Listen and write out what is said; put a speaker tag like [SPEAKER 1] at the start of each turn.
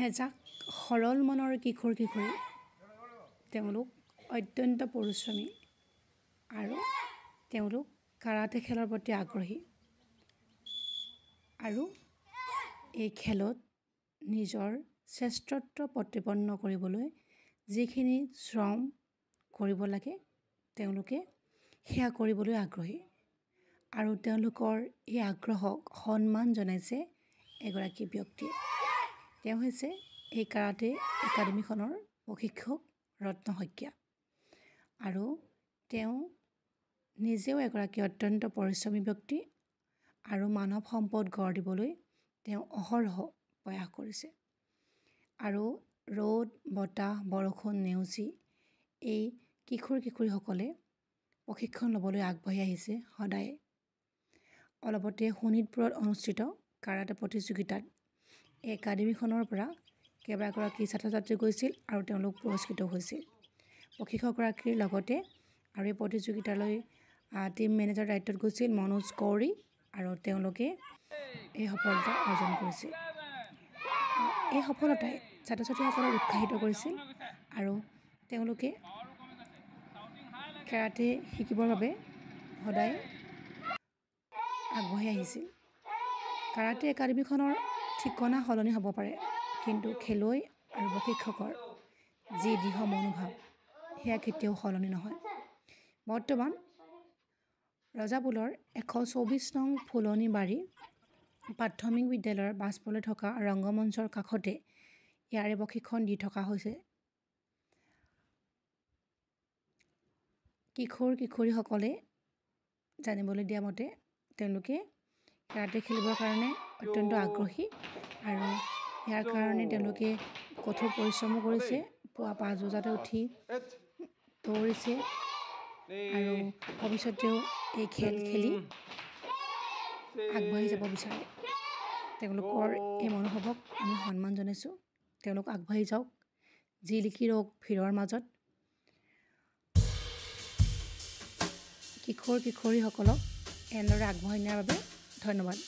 [SPEAKER 1] এজাক সৰল মনৰ কিশোৰ কিশোৰী, তেওঁলোক অত্যন্ত পৰিশ্ৰমী আৰু তেওঁলোক কাৰাটে খেলৰ প্ৰতি আগ্ৰহী আৰু এই খেলত নিজৰ শ্ৰেষ্ঠত্ব প্ৰতিপন্ন কৰিবলৈ যিখিনি শ্ৰম কৰিব লাগে তেওঁলোকে সেয়া কৰিবলৈ আগ্ৰহী আৰু তেওঁলোকৰ এই আগ্ৰহক সন্মান জনাইছে এগৰাকী ব্যক্তিয়ে। তেওঁ হৈছে এই কাৰাটে একাডেমীখনৰ প্ৰশিক্ষক ৰত্ন শইকীয়া আৰু তেওঁ নিজেও এগৰাকী অত্যন্ত পৰিশ্ৰমী ব্যক্তি আৰু মানৱ সম্পদ গঢ় দিবলৈ তেওঁ অহৰহ প্ৰয়াস কৰিছে আৰু ৰ'দ বতাহ বৰষুণ নেওচি এই কিশোৰ কিশোৰীসকলে প্ৰশিক্ষণ ল'বলৈ আগবাঢ়ি আহিছে সদায়। অলপতে শোণিতপুৰত অনুষ্ঠিত কাৰাটে প্ৰতিযোগিতাত এই একাডেমীখনৰ পৰা কেইবাগৰাকী ছাত্ৰ ছাত্ৰী গৈছিল আৰু তেওঁলোক পুৰস্কৃত হৈছিল। প্ৰশিক্ষকগৰাকীৰ লগতে আৰু এই প্ৰতিযোগিতালৈ টীম মেনেজাৰ দায়িত্বত গৈছিল মনোজ কৌৰী আৰু তেওঁলোকে এই সফলতা অৰ্জন কৰিছিল। এই সফলতাই ছাত্ৰ ছাত্ৰীসকলক উৎসাহিত কৰিছিল আৰু তেওঁলোকে কেৰাটে শিকিবৰ বাবে সদায় আগবাঢ়ি আহিছিল। কাৰাটে একাডেমীখনৰ ঠিকনা সলনি হ'ব পাৰে, কিন্তু খেলুৱৈ আৰু প্ৰশিক্ষকৰ যি দৃঢ় মনোভাৱ সেয়া কেতিয়াও সলনি নহয়। বৰ্তমান ৰজাপুলৰ 124 নং ফুলনিবাৰী প্ৰাথমিক বিদ্যালয়ৰ পাছফালে থকা ৰংগমঞ্চৰ কাষতে ইয়াৰে প্ৰশিক্ষণ দি থকা হৈছে। কিশোৰ কিশোৰীসকলে জানিবলৈ দিয়া মতে তেওঁলোকে কেৰাটে খেলিবৰ কাৰণে অত্যন্ত আগ্ৰহী আৰু ইয়াৰ কাৰণে তেওঁলোকে কঠোৰ পৰিশ্ৰমো কৰিছে। পুৱা 5 বজাতে উঠি দৌৰিছে আৰু ভৱিষ্যতেও এই খেল খেলি আগবাঢ়ি যাব বিচাৰে। তেওঁলোকৰ এই মনোভাৱক আমি সন্মান জনাইছোঁ। তেওঁলোক আগবাঢ়ি যাওক, জিলিকি ৰওক ভিৰৰ মাজত। কিশোৰ কিশোৰীসকলক এনেদৰে আগবঢ়াই নিয়াৰ বাবে ধন্যবাদ।